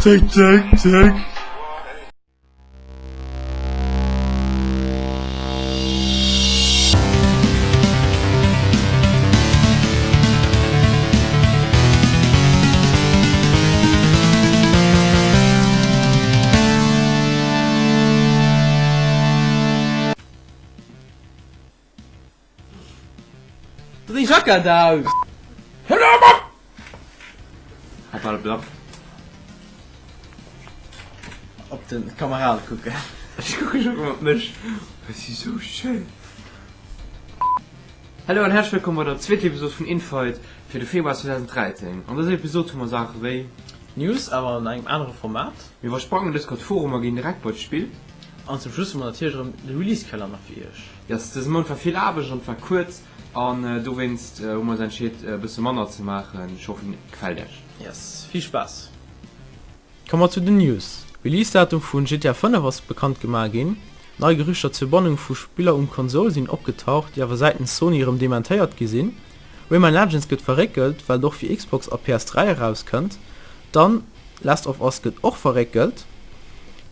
Tick, tick, tick. Dréi Jackett aus! Op den Kamerad kucken. Ech kucke schon ëmmer op mech. Ech si sou schéin. Hallo an häerzlech wëllkomm bei der zweeter Episode vun Infight fir de Februar 2013. An dëser Episode hu mer Saache wéi. News, awer an engem anere Format. Mir iwwersprangen Discord Forum a ginn direkt bei d'Spill. An zum Schluss hu mer natierlech erëm de Release-Kalenner fir iech. Yes, dëse Mount war vill Aarbecht an et war kuerz an dowéinst hu mer eis entscheet e bësse manner ze maachen. Ech hoffen et gefält iech. Yes, vill Spaass! Komme mer zu den News. Release-Datum vun GTA 5 ass bekannt gemaach ginn. Nei Gerüchter zur Bannung vu Spiller um Konsol sinn opgetaucht, déi awer säitens Sony erëm dementéiert gi sinn. Rayman Legends gëtt verréckelt, well et och fir Xbox a PS3 erauskënnt. Dann Last of Us gëtt och verréckelt.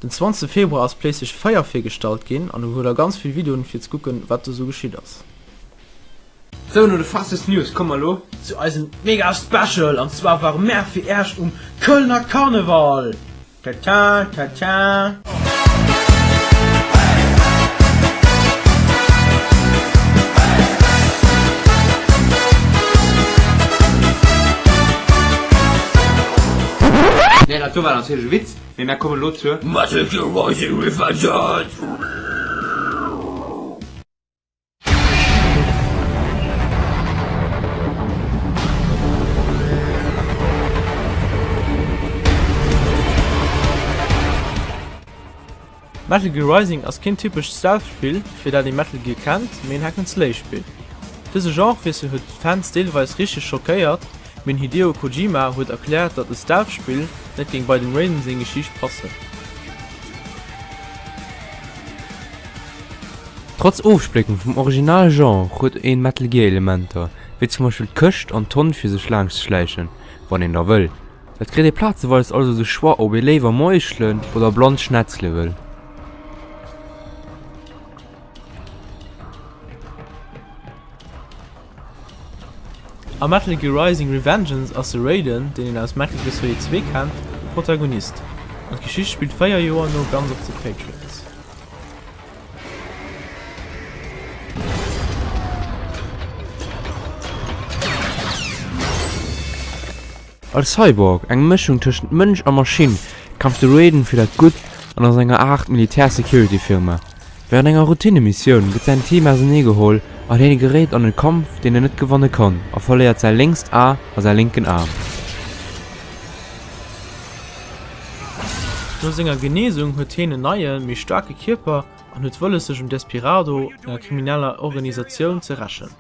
Den 20 Februar ass PlayStation 4 virgestallt ginn an do huet der ganz vill Videoen fir ze kucken wat do sou geschitt ass. Sou, no de Fastest News komme mer elo. Zu eisem mega Special an zwar ware mär fir Äerch um Kölner Karneval! Tata tata. Nee, dat do war natierlech e Witz, mee mär kommen elo zur. Metal Gear Rising Revengeance! Metal Gear Rising ass keen typescht Stealth-Spill, fir dat ee Metal Gear kennt, mee en Hack-and-Slay-Spill. Dëse Genrewiessel huet d'Fans deelweis richteg schockéiert, mee den Hideo Kojima huet erkläert, datt e Stealth-Spill net géing bei dem Raiden seng Geschicht passen. Trotz Ofspléckung vum originale Genre huet een Metal Gear Elementer, wéi zum Beispill d'Këscht an d'Honn fir sech laanscht ze schläichen, wann een da wëll. Et kritt ee plazeweis also de Choix ob ee léiwer meuchelen oder blond schnetzele wëll. A Metal Gear Rising, Revengeance ass de Raiden, deen een aus Metal Gear Solid 2 kennt, de Protagonist, an d'Geschicht spillt 4 Joer no Guns of the Patriots. Als Cyborg, eng Mëschung tëschent Mënsch a Maschinn, kämpft de Raiden fir dat Gutt an ass enger Aart Militär-Security-Firma. Wärend enger Routine-Missioun gëtt säin Team ausernee geholl an hien geréit an e Kampf, deen en net gewanne kann a verléiert säi lénkst A a säi lénken Aarm. No senger Genesung huet hien en neien, méi staarke Kierper an huet wëlles sech un Desperado, enger krimineller Organisatioun, ze rächen.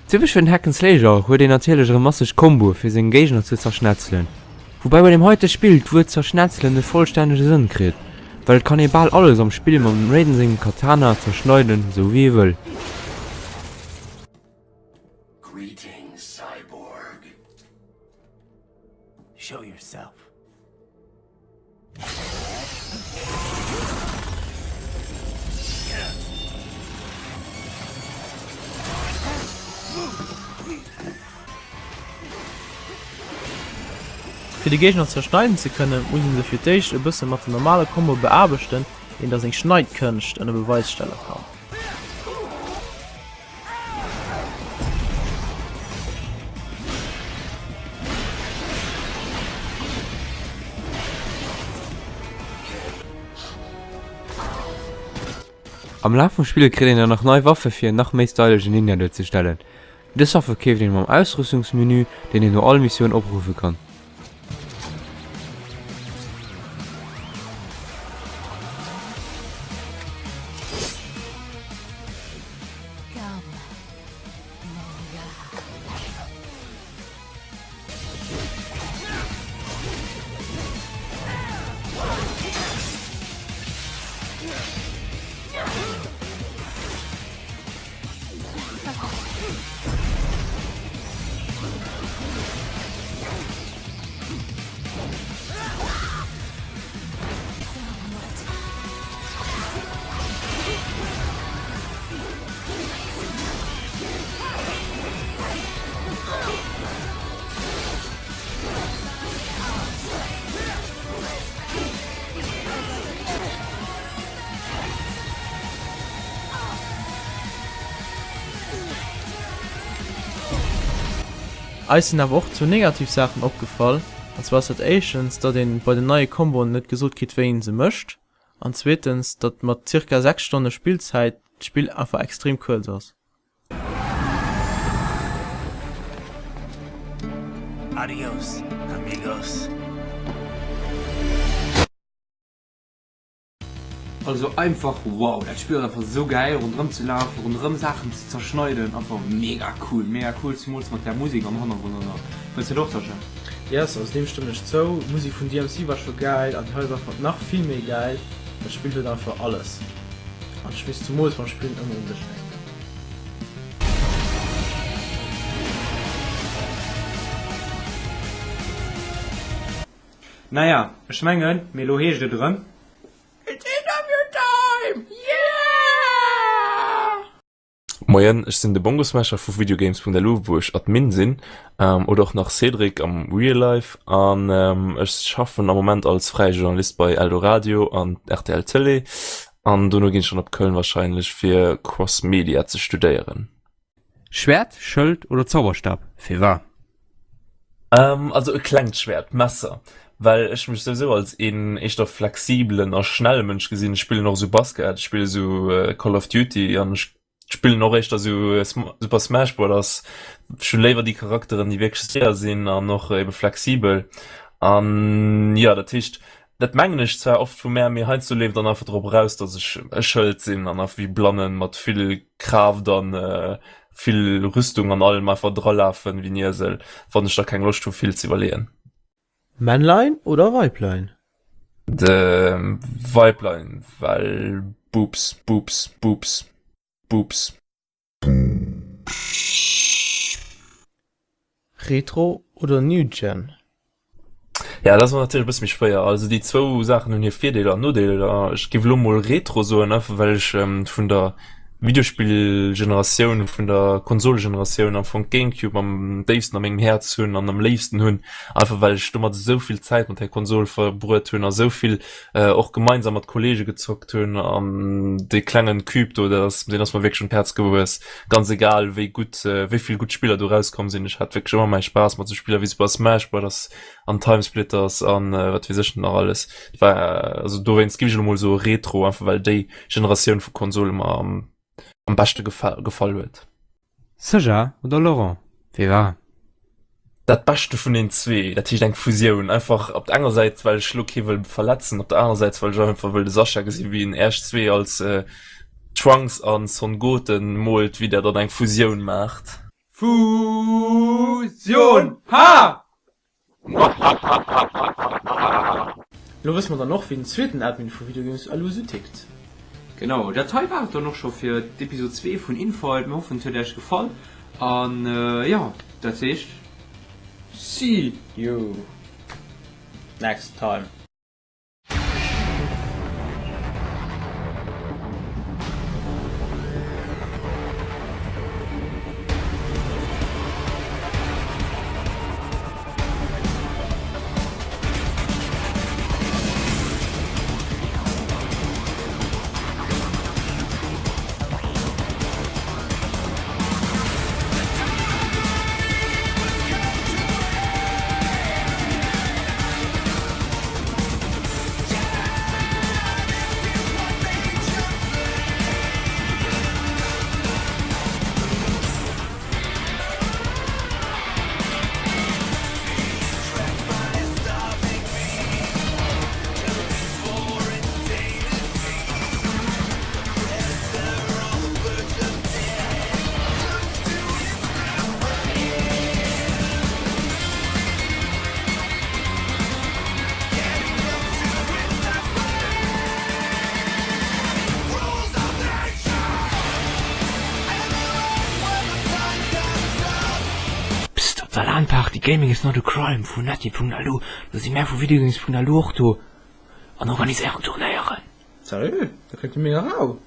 Typesch fir den Hack 'n' Slay Genre huet een natierlech erëm masseg Komboe fir seng Géigner ze zerschnetzelen. Woubäi bei dem heite Spill d'Wuert zerschnetzelen de vollstännege Sënn kritt, well et kann ee bal alles am Spill mam dem Raiden sengem Katana zerschneiden sou wéi ee wëll. Greetings, Cyborg. Show yourself. Fir de Géigner zerschneiden ze kënnen, muss een se fir d'éischt e bësse mat den normale Komboe beaarbechten, een da seng Schneidkënscht ënner Beweis stelle kann. Am Laf vum Spill kritt een dann nach nei Waffe fir en nach méi stylegen Ninja duerzestellen. Dës Waffe keeft een mam Ausrüstungsmenü, deen een no all Missioun opruffe kann. Eis sinn awer och zwou negativ Saachen opgefall, an zwar ass dat éischtens, datt een bei den neie Comboen net gesot kritt wéi een se mécht, an zweetens, datt mat zirka 6 Stonne Spillzäit d'Spill einfach extrem kuerz ass. Adios, amigos. Also einfach wow, dat Spill ass einfach sou gäil ronderëm ze lafen, ronderëm Saachen ze zerschneiden, einfach mega cool, mega cool, zemools mat där Musek am Hannergrond an nach. Fënns de dat och Sascha? Yes, also deem stëmmen ech zou. D'Musek vun DMC war scho gäil an déi hei ass einfach nach vill méi gäil. Dat Spill huet einfach alles an ech misst zemools beim Spillen ëmmer un dech denken. Naja, ech mengen, mee elo heescht et erëm. It's interview time! Yeah! Moien, ech sinn de Bongosmasher vu Videogames.lu, wou ech Admin sinn, oder och nach Cédric am Real Life, an ech schaffen am Moment als fräie Journalist bei Eldoradio an rtl Télé, an dono ginn ech dann op Köln wahrscheinlech fir Cross Media ze studéieren. Schwäert, Schëld oder Zauberstab? Firwat? Also e klengt Schwäert, Messer, well ech mech souwisou als een éischter flexibelen a schnelle Mënsch gesinn. Ech spillen och esou Basket, ech spille sou Call of Duty an ech spillen och éischter sou Super Smash Brothers. Ech hu léiwer déi Charakteren, déi wierklech séier sinn an och ebe flexibel. An jo, dat heescht, dat mengen ech zwar oft vu mär, mee heiansdo leeft dann einfach drop eraus, datt ech e Schëld sinn an einfach wéi Blannen mat vill Kraaft an vill Rüstung an allem einfach dralafen wéi en Iesel, wann ech da keng Loscht hu vill ze iwwerleeën. Männlein oder Weiblein? De Weiblein, well Boobs, Boobs, Boobs, Boobs. Retro oder New Gen? Ja, dat ass natierlech e bësse méi schwéier. Also déi zwou Saachen hunn hir Virdeeler an Nodeeler. Ech géif elo mol Retro soen, einfach well ech vun der Videospillgeneratioun, vun der Konsolegeneratioun am Fong d'Gamecube am déifsten a mengem Häerz hunn an am léifsten hunn, einfach well ech domat esou vill Zäit mat där Konsol verbruet hunn a sou vill och gemeinsam mat Kollege gezockt hunn an dee klengen Cube do, dat ass, deen ass mer wierklech un d'Häerz gewuess. Ganz egal wéi gutt, wéi vill gutt Spiller do rauskomm sinn, ech hat wierklech ëmmer mäi Spaass mat sou Spiller wéi Super Smash Brothers an Timesplitters an wat weess ech net nach alles. Dat war, also dowéinst géif ech elo mol soe Retro, einfach well déi Generatioun vu Konsole mer am am beschte gefall huet. Sascha oder Laurent, wie war? Dat Beschte vun den zwee, dat heescht eng Fusioun. Einfach op der enger Säit, well ech lo kee wëll verletzen, op der anerer Säit, well ech einfach wëll de Sascha gesinn, wéi en Äerch zwee als Trunks an Son Goten moolt, wéi der dann eng Fusioun maacht. Fusioon! Ha! Lo wësse mer dann och wéi den zweeten Admin vu Videogames elo sou tickt. Genau, dat hei war et dann och scho fir d'Episode 2 vun Infight. Mir hoffen et huet äech gefall an jo, dat heescht See you next time. Psst, op der LAN-Party Gaming is not a crime vun Nati.lu, do si mär vu Videogames.lu och do an organiséieren Turnéieren. Salut, dat kléngt jo mega rau!